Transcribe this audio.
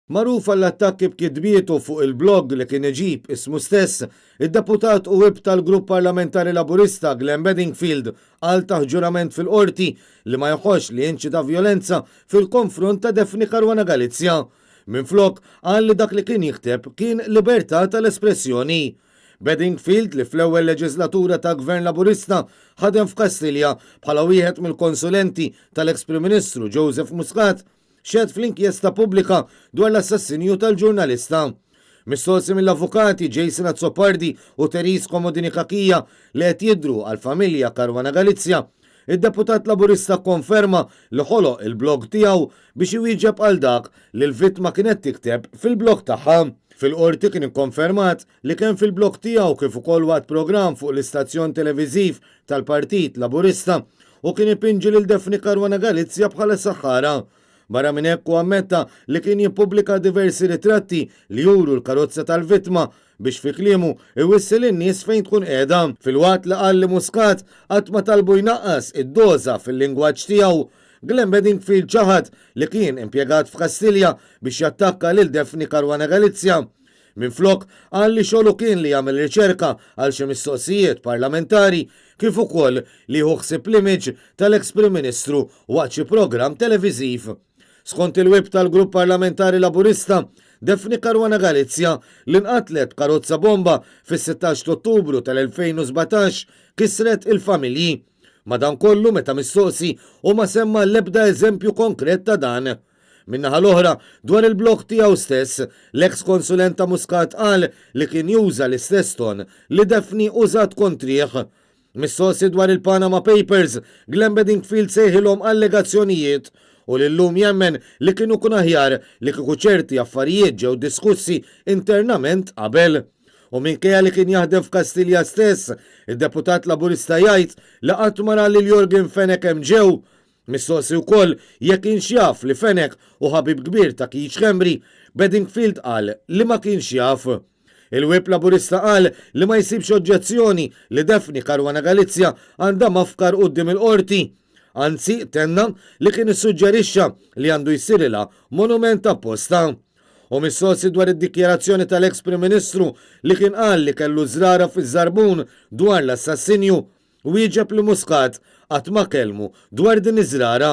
Magħruf għall-attakki b'kitbietu fuq il-blog li kien iġib ismu stess, id-Deputat u Whip tal-Grupp Parlamentari Laburista Glenn Bedingfield qal taħt ġurament fil-Qorti li ma jħossx li inċita vjolenza fil-konfront ta' Daphne Caruana Galizia. Minflok, qal li dak li kien jikteb kien libertà tal-espressjoni. Bedingfield, li fl-ewwel leġislatura ta' Gvern Laburista ħadem f'Kastilja bħala wieħed mill-konsulenti tal-eks Prim Ministru Joseph Muscat, xehed fl-inkjesta pubblika dwar l-assassinju tal-ġurnalista. Mistoqsi mill-avukati Jason Azzopardi u Therese Comodini Cachia li qed jidhru għall-familja Caruana Galizia, id-deputat Laburista kkonferma li ħoloq il-blog tiegħu biex iwieġeb għal dak li l-vittma kienet tikteb fil-blog tagħha. Fil-Qorti kien ikkonfermat li kemm fil-blog tiegħu kif ukoll waqt programm fuq l-istazzjon televiżiv tal-Partit Laburista u kien ipinġi lil Daphne Caruana Galizia bħala saħħara. Barra minn hekk hu ammetta li kien jippubblika diversi ritratti li juru l-karozza tal-vittma biex fi kliemu iwissi lin-nies fejn tkun qiegħda. Filwaqt li qal li Muscat qatt ma talbu jnaqqas id-doża fil-lingwaġġ tiegħu, Glenn Bedingfield ċaħad li kien impjegat f'Kastilja biex jattakka lil Daphne Caruana Galizia. Minflok, qal li xogħlu kien li jagħmel riċerka għal xi mistoqsijiet parlamentari kif ukoll li jieħu ħsieb l-image tal-eks Prim Ministru waqt xi programm televiżiv. Skont il-Whip tal-Grupp Parlamentari Laburista, Daphne Caruana Galizia, li nqatlet b'karozza bomba fis-16 t'Ottubru tal-2017, kisret il-familji. Madankollu, meta mistoqsi, hu ma semma l-ebda eżempju konkret ta' dan. Min-naħa l-oħra, dwar il-blog tiegħu stess, l-eks konsulent ta' Muscat qal li kien juża l-istess ton li Daphne użat kontrih. Mistoqsi dwar il-Panama Papers, Glenn Bedingfield sejħilhom allegazzjonijiet u li llum jemmen li kien ikun aħjar li kieku ċerti affarijiet ġew diskussi internament qabel. U minkejja li kien jaħdem f'Kastilja stess, id-deputat Laburista jgħid li qatt ma ra lil Yorgen Fenech hemm ġew. Mistoqsi wkoll jekk kienx jaf li Fenech hu ħabib kbir ta' Keith Schembri, Bedingfield qal li ma kienx jaf. Il-Whip Laburista qal li ma jsibx oġġezzjoni li Daphne Caruana Galizia għandha mafkar quddiem il-Qorti. Anzi, tenna li kien issuġġerixxa li għandu jsirilha monument apposta. U mistoqsi dwar id-dikjarazzjoni tal-eks Prim Ministru li kien qal li kellu żrara fiż-żarbun dwar l-assassinju, Wieġeb li Muscat qatt ma kellmu dwar din iż-żrara.